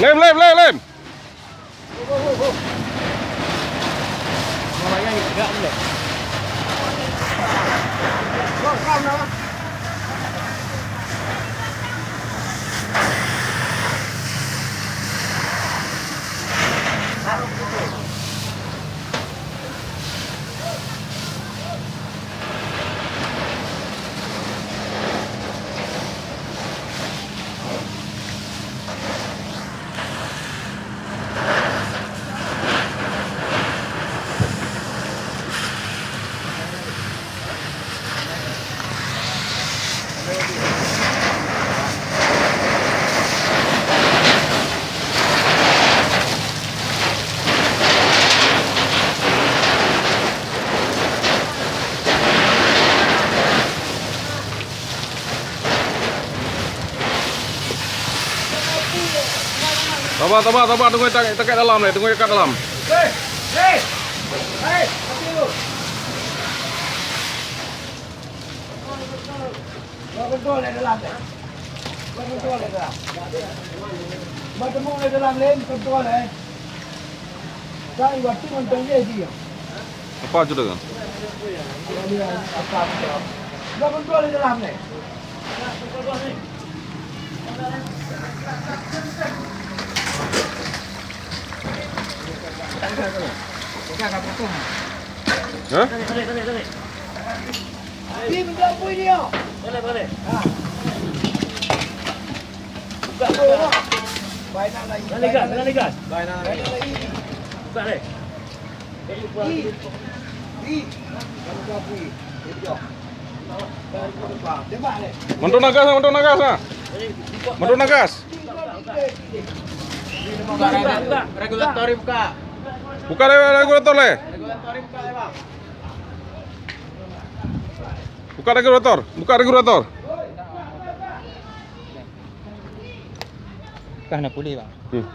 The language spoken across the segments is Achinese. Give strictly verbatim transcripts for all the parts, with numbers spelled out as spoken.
Lem, lem, lem, lem. Sabar, sabar, sabar. Tunggu tak, tak dalam leh. Tunggu kat dalam. Ba kontrol lé dalam, eh. Ba kontrol lé dalam. Ba teumong lé dalam, lé, kontrol, eh. Sai, waktu nonton lé dia. Apa tu dah? Dia apa tu? Ba kontrol lé dalam, eh. Hah? Di benda pui dia. Boleh, boleh. Ha. Buka tu lah. Bainang lagi. Dah legas, dah legas. Bainang lagi. Buka deh. Di. Di. Buka pui. Dia jauh. Tembak deh. Mantong nagas, mantong nagas ah. Mantong nagas. Buka, buka, buka. Buka re-, regulator leh. Regulator buka, ya, Bang. Buka regulator, buka regulator. Bukan nak pulih, Bang. Hmm.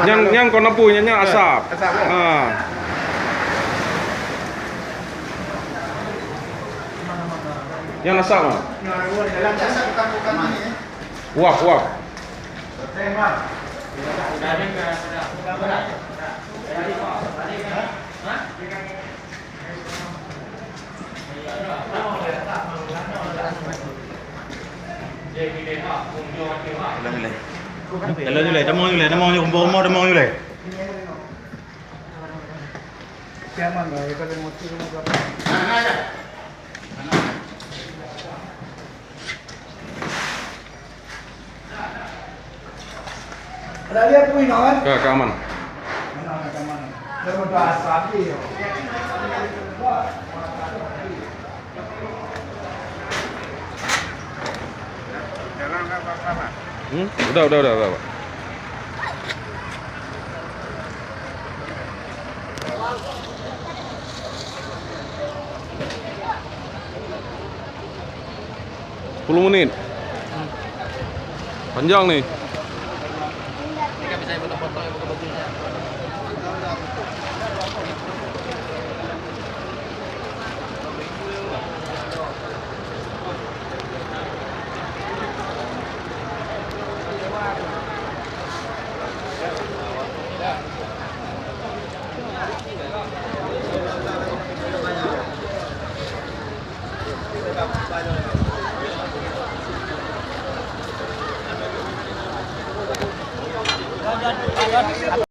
Nyang, nyang kon apui, nyan, nyan asap. Asap, ya? Ha. Nyan asap, ha. Uap, uap. Jalan Julai, tamong Julai, tamong Julai, kumpul rumoh tamong Julai. Ka, ka aman. Hmm? Udah, udah, udah, udah, udah. Sepuluh menit. Panjang ni.